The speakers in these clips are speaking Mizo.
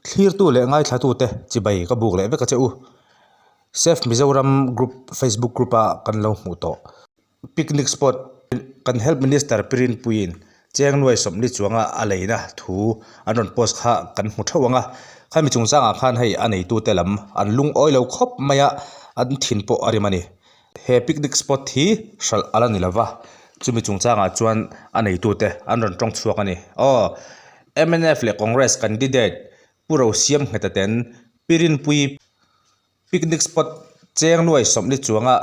Thlirtu leh ngaithlatute chibai ka buk leh vek a che u. Save Mizoram group Facebook group a kan lo hmuh tawh. Picnic spot kan Health Minister Pi Rinpuiin Chengnuai sawmli chuanga a leina thu an rawn post kha kan hmu theuh ang a. Khami chungchangah khan hei a neitute lam an lungawi lo khawp mai a, an thin pawh a rim a ni. He picnic spot hi hralh a la ni lova, chumi chungchangah chuan a neitute an rawn tawng chhuak a ni. Aw, mnf leh Congress candidate Pu Rosiam Ngheta ten Pi Rinpuii picnic spot Chengnuai sawmli chuanga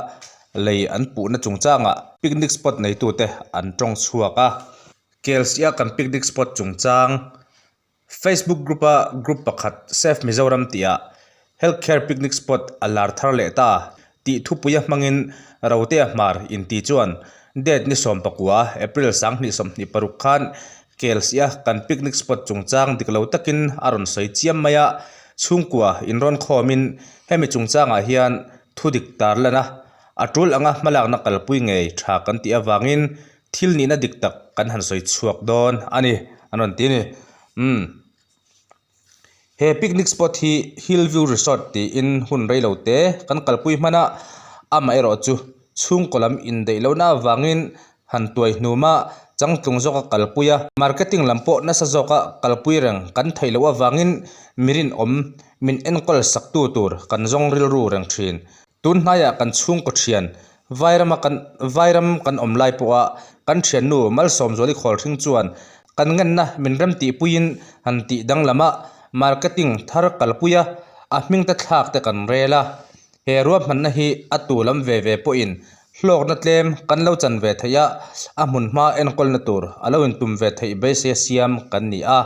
lei an puhna chungchangah picnic spot neitute an tawng chhuak a. Kelsia kan picnic spot chungchang Facebook group-a group pakhat Save Mizoram tihah Health Care Picnic Spot a lar thar leh ta tih thupuia hmangin Rotea Hmar inti chuan date ni 19, April 2026 khan Kelsia kan picnic spot chungchang dik lo takin a rawn sawi chiam mai a, chhungkua inrawn khawmin hemi chungchangah hian thudik tarlan a, a tul anga hmalakna kalpui ngei tha kan tih avangin Thil nihna dik tak kan han sawi chhuak dawn a ni, an rawn ti a ni. Umm. He picnic spot hi Hill View Resort tiin hun rei lo te kan kalpui hman a, amaherawh chu chhungkaw lam indaih lohna avangin han tuai hnuma changtlung zawka kalpui a, marketing lam pawh nasa zawka kalpui reng kan theih loh avangin mi rinawm min enkawl saktu tur kan zawng rilru reng thin. Tun hnaiah kan chhungkaw thian Vairama kan Vairam kan awm lai pawha kan thiannu Malsawmzuali Khawlhring chuan kan ngenna min rem tihpuiin han tih danglam a, marketing thar kalpui a, a hming te thlak te kan rel a. He ruahmanna hi a tu lam ve ve pawhin hlawkna tlem kan lo chan ve theih a, a hmun hma enkawlna tur a lo intum ve theih beisei a siam kan ni a.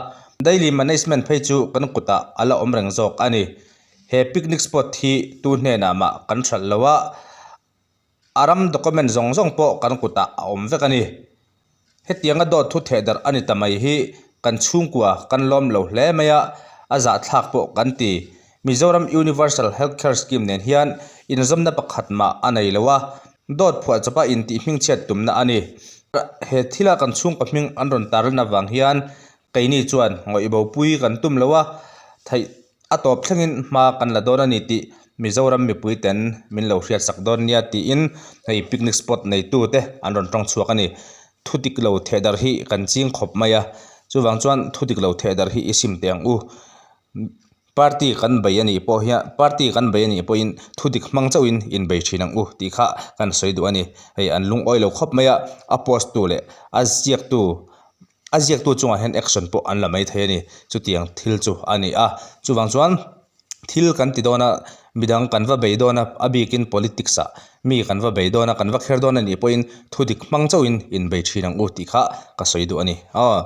Daily management phei chu kan kutah a la awm reng zawk a ni. He picnic spot hi tu hnenah mah kan hralh lo a, a ram document zawng zawng pawh kan kutah a awm vek a ni. Hetianga dawt thu theh darh a ni ta mai hi kan chhungkua kan lawm lo hle mai a, a zahthlak pawh kan ti. Mizoram Universal Health Care Scheme nen hian inzawmna pakhat mah a nei lo a, dawt phuah chawpa intih hmingchhiat tumna a ni. He thila kan chhungkaw hming an rawn tarlan avang hian keini chuan ngawih bopui kan tum lo a, theih A tawp thlengin hma kan la dawn a ni tih Mizoram mipui ten min lo hriatsak dawn nia tiin hei picnic spot neitu te an rawn tawng chhuak a ni. Thu dik lo theh darh hi kan ching khawp mai a, chuvang chuan thu dik lo theh darh hi i sim teh ang u. Party kan bei a nih pawh hian party kan bei a nih pawhin thu dik hmang chauhin inbei thin ang u tih kha kan sawi duh a ni. Hei an lungawi lo khawp mai a, a post tu leh a ziaktu A ziaktu chungah hian action pawh an la mai thei a ni. Chutiang thil chu a ni a. Chuvang chuan thil kan ti dawn a, midang kan va bei dawn a, a bikin politics ah mi kan va bei dawn a, kan va kher dawn a nih pawhin thudik hmang chauhin inbei thin ang u tih kha ka sawi duh a ni. Aw.